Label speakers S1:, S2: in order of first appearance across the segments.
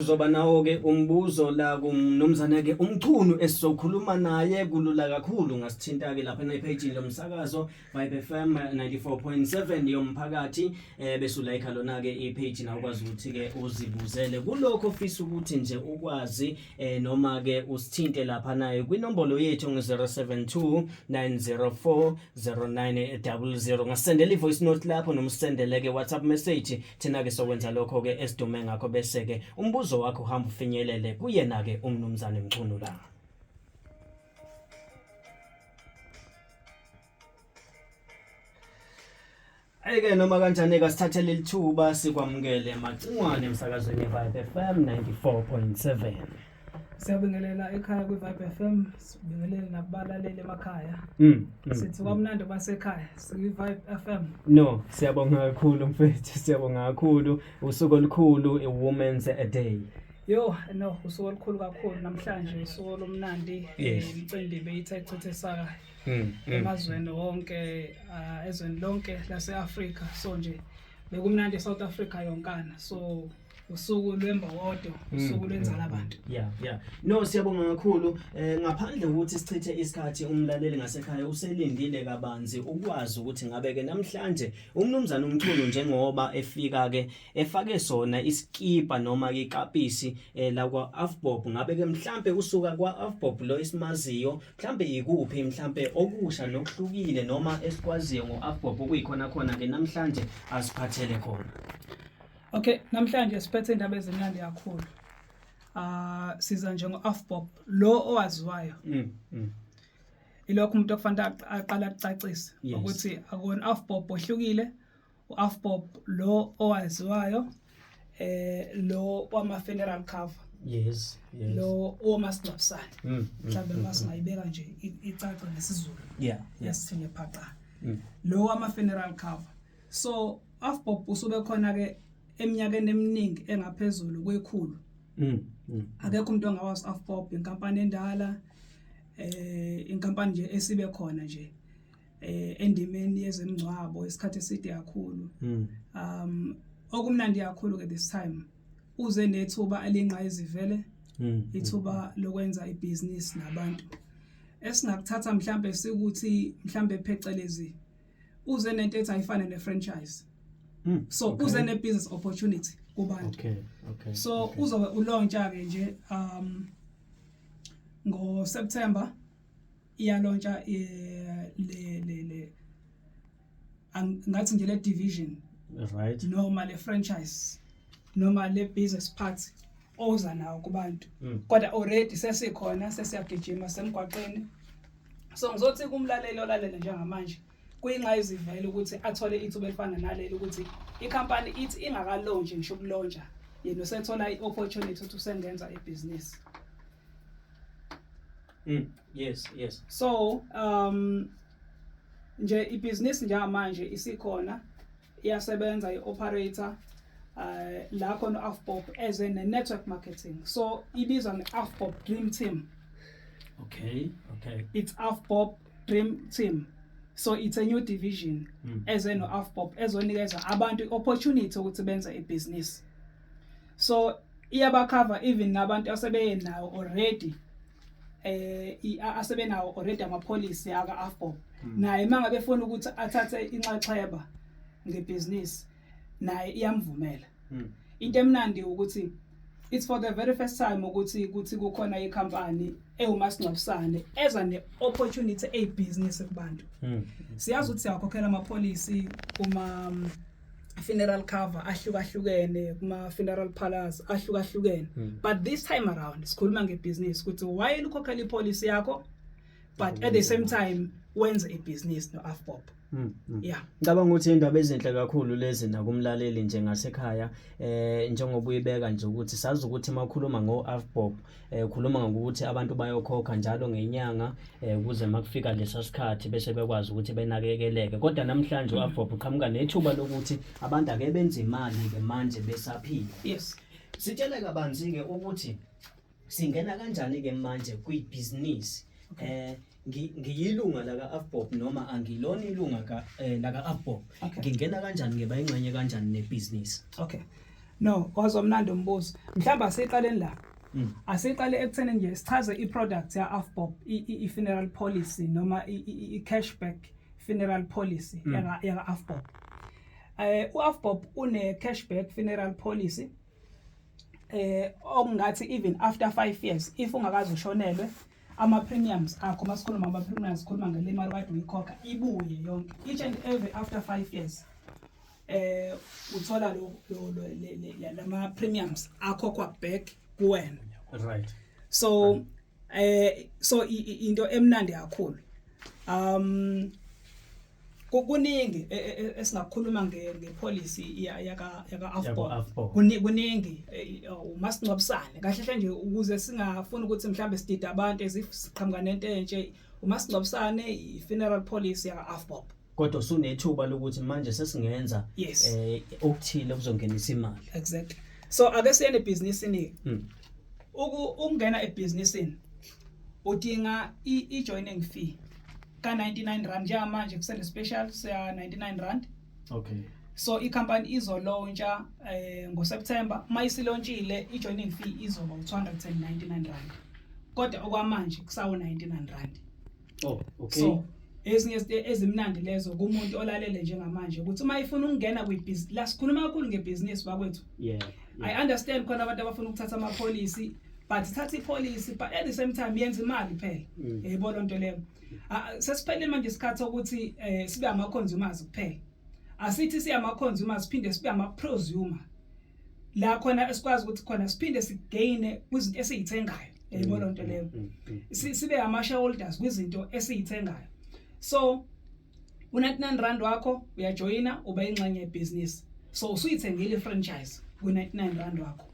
S1: Uzoba nawo-ke umbuzo la kumnumzane-ke uMchunu esizokhuluma naye kulula kakhulu ngasithinta-ke lapha ephejini lomsakazo Vibe FM 94.7 yomphakathi bese ulayikha lona-ke ipage na ukwazi ukuthi-ke uzibuzele kulokho ofisa ukuthi nje ukwazi noma-ke usithinte lapha naye kwinombolo yethu ngu-072 904 0900. Ngasendela i-voice note lapho noma usendele-ke WhatsApp message, thina-ke sokwenza lokho-ke esidume ngakho, bese-ke umbuzo wakho uhamba ufinyelele kuyena-ke umnumzane Mchunu la. Ayike noma kanjani ke sithathe leli thuba sikwamukele Macingwane emsakazweni Vibe FM 94.7.
S2: Siyabingelela ekhaya kwi-Vibe FM, sibingelele nakubalaleli emakhaya. Sithi kwamnandi basekhaya, sikwi-Vibe FM.
S1: No, siyabonga kakhulu mfethu, siyabonga kakhulu. Usuku olukhulu, i-Women's Day.
S2: Yo, no, usuku olukhulu kakhulu namhlanje, usuku olumnandi, imicimbi beyithe chithe saka emazweni wonke, ezweni lonke lase-Afrika. So nje bekumnandi eSouth Africa yonkana. So usuku lwembokodo, usuku lwenzala abantu.
S1: Yeah. No, siyabonga kakhulu. Ngaphandle ukuthi sichithe isikhathi, umlaleli ngasekhaya uselindile kabanzi ukwazi ukuthi ngabe ke namhlanje umnumzana uMchunu njengoba efika ke efake sona iskipa noma ke ikapisi la kwa Avbob, ngabe ke mhlambe usuka kwa Avbob lo isimaziyo, mhlambe ikuphi mhlambe okusha nokuhlukile noma esikwaziyo ngo-Avbob okuyikhona khona ke namhlanje asiphathele khona?
S2: Okay, namhlanje siphethe indaba ezimnandi kakhulu. Siza nje ngo-Avbob lo owaziwayo. Ilokho umuntu okufanele aqale akucacise ukuthi akona Avbob ohlukile, u-Avbob lo owaziwayo, lo wama funeral cover. Lo omasingcwabisane. Mhlawumbe masingayibeka nje icace ngesiZulu. Yasithini phaqa. Lo wama funeral cover. So Avbob usube khona ke eminyakeni eminingi engaphezulu kwekhulu. Akekho umuntu ongawazi Avbob, inkampani endala, inkampani nje esibe khona nje endimeni yezemngcwabo isikhathi eside kakhulu. Okumnandi kakhulu ke this time uze nethuba elingqayizivele, ithuba lokwenza ibhizinisi nabantu. Esingakuthatha mhlambe sikuthi mhlambe phecelezi uze nento ethi ayifane ne-franchise. So uze ne-business opportunity kubantu. So uzobe ulauncha ke nje ngo September iyalauncha le ngathi nje le division, noma le franchise noma le business part oza nawo kubantu. Kodwa already sesikhona, sesiyagijima semgwaqeni. So ngizothi kumlaleli olalele njengamanje, kuyingqayizivele ukuthi athole ithuba elifana naleli, ukuthi ikhampani ithi ingakalaunchi ngisho ukulauncha, yena usethola i-opportunity ukuthi usengenza ibhizinisi.
S1: Yes.
S2: So nje ibhizinisi njengamanje isikhona, iyasebenza, i-operator la khona u-Avbob as a network marketing, so ibizwa nge-Avbob Dream Team. It's Avbob Dream Team, so it's a new division eze no-Avbob ezonikeza abantu i-opportunity ukuthi benze ibhizinisi. So iyabacover even nabantu asebenawo already, asebenawo already ama-policy aka-Avbob. Naye mangabe efuna ukuthi athathe inxaxheba ngebhizinisi, naye iyamvumela. Into emnandi ukuthi it's for the very first time ukuthi kuthi kukhona ikhampani ewumasingcwabisane eza ne-opportunity eyibhizinisi kubantu. Siyazi ukuthi siyakhokhela ama-policy kuma funeral cover ahlukahlukene, kuma funeral parlors ahlukahlukene, but this time around sikhuluma ngebhizinisi, ukuthi while ukhokhela ipolicy yakho, but at the same time wenze ibhizinisi no-Avbob. Yeah.
S1: Ngicabanga ukuthi indaba ezinhle kakhulu lezi nakumlaleli nje ngasekhaya, njengoba uyibeka nje ukuthi sazi ukuthi mawukhuluma ngo-Avbob, ukhuluma ngokuthi abantu bayokhokha njalo ngenyanga, ukuze makufika lesa sikhathi bese bekwazi ukuthi benakekeleke, kodwa namhlanje u-Avbob uqhamuka nethuba lokuthi abantu ake benze imali ke manje besaphila. Sitshele kabanzi ke ukuthi singena kanjani ke manje kwibhizinisi. Ngiyilunga laka Avbob noma angilona ilunga ka laka Avbob? Ngingena kanjani, ngiba ingxenye kanjani nebhizinisi?
S2: Okay. No, wazomnandi umbuzo. Mhlawumbe asiqaleni la. Asiqale ekutheni nje sichaze i-product ya AFBOB, i-funeral policy noma i-cashback funeral policy yaka AFBOB. U-AFBOB une cashback funeral policy okungathi even after 5 years, if ungakaze ushonelwe, ama premiums akho, masikhuluma ama premiums sikhuluma ngale mali kade uyikhokha, ibuye yonke each and every after 5 years. Uthola lo lama premiums akhokhwa back kuwena. So into emnandi kakhulu. Kuningi esingakhuluma ngepolicy yaka AFBOB.
S1: AFBOB.
S2: Kuningi, umasingcwabisane kahle hle nje, ukuze singafuni ukuthi mhlambe sidida abantu as if siqhamuka nento entshe. Umasingcwabisane, i-funeral policy yaka AFBOB.
S1: Kodwa usunethuba lokuthi manje sesingenza okuthile okuzongenisa imali.
S2: Exactly. So ake siyene ebhizinisini. Ukungena ebhizinisini udinga i-joining fee ka 99 rand. Njengamanje kusele special siya 99 rand. So i-company izolauncha ngoSeptember. Mayisilaunchile, i-joining fee izoba u299 rand, kodwa okwamanje kusawo 99 rand. So ezinye izinto ezimnandi lezo kumuntu olalele njengamanje, ukuthi uma ifuna ukungena kwibusiness la, sikhuluma kakhulu ngebusiness bakwethu. I understand khona abantu abafuna ukuthatha ama policy, but thatha ipolicy, but at the same time yenza imali phela. Yebo, lonto leyo. Ah, sesiphelile manje isikhathi sokuthi sibe ama consumers kuphela. Asithi siya consumers, siphinde sibe ama prosumer, la khona esikwazi ukuthi khona siphinde sigaine kwizinto esizithengayo, yayibona lonto leyo. Sibe ama shareholders kwizinto esizithengayo. So u99 rand wakho uyajoyina, uba ingxenye yebusiness, so usuyithengile ifranchise ku99 rand wakho.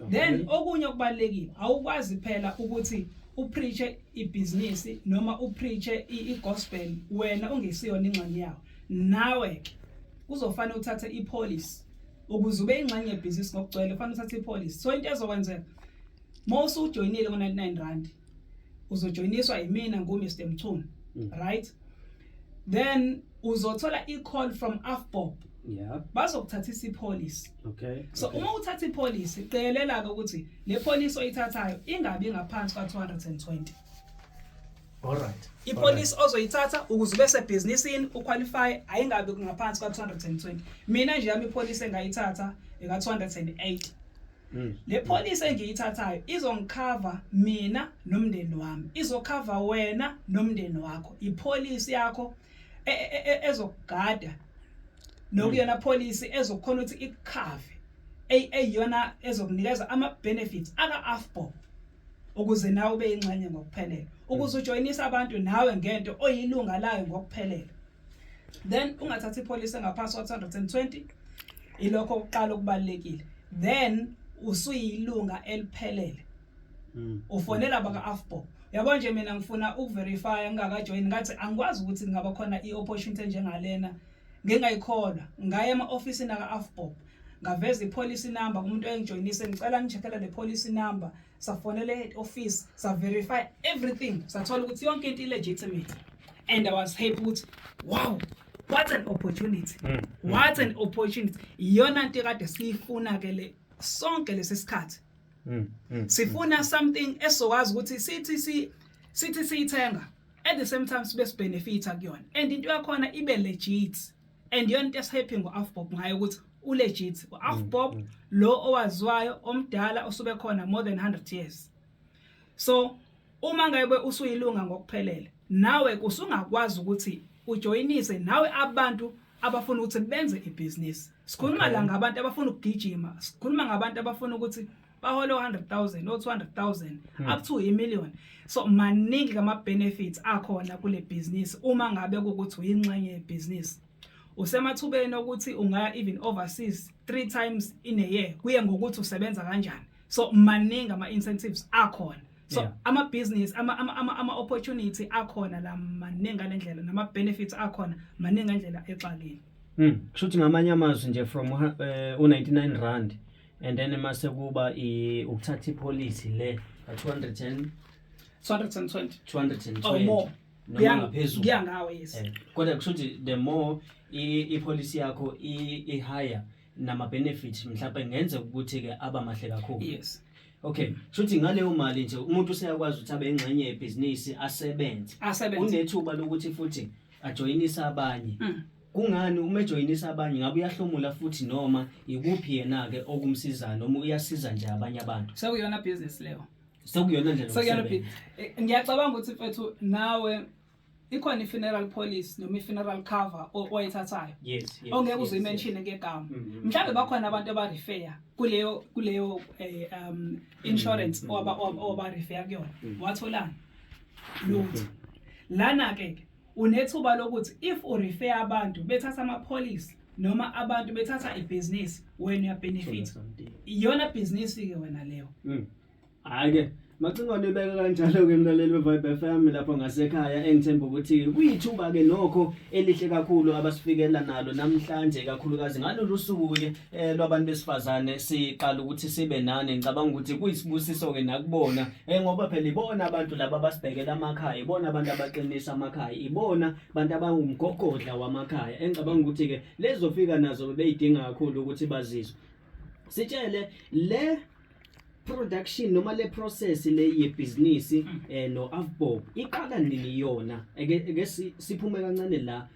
S2: Then okunye okubalekile, awukwazi phela ukuthi upreache ibhizinisi noma upreache igospel wena ungesiyona ingxenye yawo. Nawe ke kuzofanele uthathe ipolicy ukuze ube ingxenye yebhizinisi ngokugcwele. Kufanele uthathe ipolicy. So into ezokwenzeka, mawusujoyinile ngo99 rand, uzojoyiniswa yimina, ngu Mr Mthuni. Right, then uzothola i-call from AFBOB. Bazokuthathisa ipolicy. So uma uthatha ipolicy, qikelela ke ukuthi le policy oyithathayo ingabi ngaphansi kwa 220.
S1: All right.
S2: Ipolicy ozoyithatha ukuze ube sebhizinisini, uqualify, ayingabi ngaphansi kwa 220. Mina nje yami ipolicy engayithatha eka 208. Le policy engiyithathayo izongicover mina nomndeni wami, izocover wena nomndeni wakho. Ipolicy yakho ezokugada nokuyona policy ezokhona ukuthi ikucover, eyiyona ezokunikeza ama benefits aka AFBOB, ukuze nawe ube ingxenye ngokuphelele, ukuze ujoyinise abantu nawe ngento oyilunga layo ngokuphelele. Then ungathatha ipolicy engaphansi kwa 220. Ilokho okuqala okubalekile. Then usuyilunga eliphelele. Ufonela baka AFBOB, yabo nje mina ngifuna ukuverify ngingakajoin. Ngathi angikwazi ukuthi kungaba khona iopportunity enjengalena ngingayikholwa. Ngaye ema-ofisini aka AFBOB, ngaveza ipolicy number kumuntu oyengijoyinise, ngicela ngicheckela le policy number. Safonela head office, sa verify everything, sathola ukuthi yonke into illegitimate, and I was happy ukuthi wow, what an opportunity. What an opportunity! Iyona nto kade siyifuna ke le sonke lesi sikhathi. Sifuna something esokwazi ukuthi sithi siyithenga, at the same time sibe sibenefita kuyona, and into yakhona ibe legit. And yona into esihappy ngo-AFBOB ngayo ukuthi ulegit u-AFBOB lo owaziwayo, omdala, osube khona more than 100 years. So uma ngabe usuyilunga ngokuphelele, nawe usungakwazi ukuthi ujoyinise nawe abantu abafuna ukuthi benze ibhizinisi. Sikhuluma la ngabantu abafuna ukugijima, sikhuluma ngabantu abafuna ukuthi bahole 100,000 o 200,000 up to a million. So maningi ama benefits akhona kule business. Uma ngabe kukuthi uyingxenye yebhizinisi, usemathubeni ukuthi ungaya even overseas 3 times in a year, kuye ngokuthi usebenza kanjani. So maningi ama incentives akhona. So ama business ama opportunity akhona la maningi ngalendlela, nama benefits akhona maningi ngendlela exakile.
S1: Kusho ukuthi ngamanye amazwi nje, from u99 rand and then mase kuba ukuthatha ipolicy le ka 210
S2: 220.
S1: 220
S2: Or more.
S1: Noma ngaphezulu.
S2: Kuya ngawe, yes.
S1: Kodwa kusho ukuthi the more i-policy yakho i-higher, Nama benefit mhlawumbe ngenze ukuthi ke aba mahle kakhulu.
S2: Yes.
S1: Okay, shuthi ngaleyo mali nje umuntu useyakwazi ukuthi abe ingxenye yebhizinisi, asebenze.
S2: Asebenze.
S1: Unethuba lokuthi futhi ajoyinise abanye. Kungani uma ejoyinisa abanye, ngabe uyahlomula futhi noma ikuphi yena ke okumsizayo, noma uyasiza nje abanye abantu?
S2: Sekuyona business leyo.
S1: Sekuyona ndlela
S2: Sekuyona
S1: yokusebenza.
S2: Ngiyacabanga ukuthi, mfethu, nawe ikhona i-funeral policy noma i-funeral cover oyithathayo ongeke uze uyimention ngegama. Mhlawumbe bakhona abantu abarefer kuleyo insurance oba refer kuyona. Watholani? Lutho. Lana ke unethuba lokuthi if urefer abantu bethatha ama-policy noma abantu bethatha ibhizinisi, wena uyabenefit. Iyona bhizinisi ke wena leyo.
S1: Hhayi-ke, Macingwane, ibeka kanjalo-ke, mlaleli we-Vibe FM lapho ngasekhaya. Engithemba ukuthi kuyithuba-ke nokho elihle kakhulu abasifikela nalo namhlanje, kakhulukazi ngalolu suku-ke lwabantu besifazane siqala ukuthi sibe nani. Ngicabanga ukuthi kuyisibusiso-ke nakubona, ngoba phela ibona abantu laba abasibhekela amakhaya, ibona abantu abaqinisa amakhaya, ibona abantu abangumgogodla wamakhaya, engicabanga ukuthi-ke lezofika nazo bebeyidinga kakhulu ukuthi bazizwe. Sitshele le production noma le process le yebhizinisi no Avbob iqala nini yona? Eke siphume kancane la.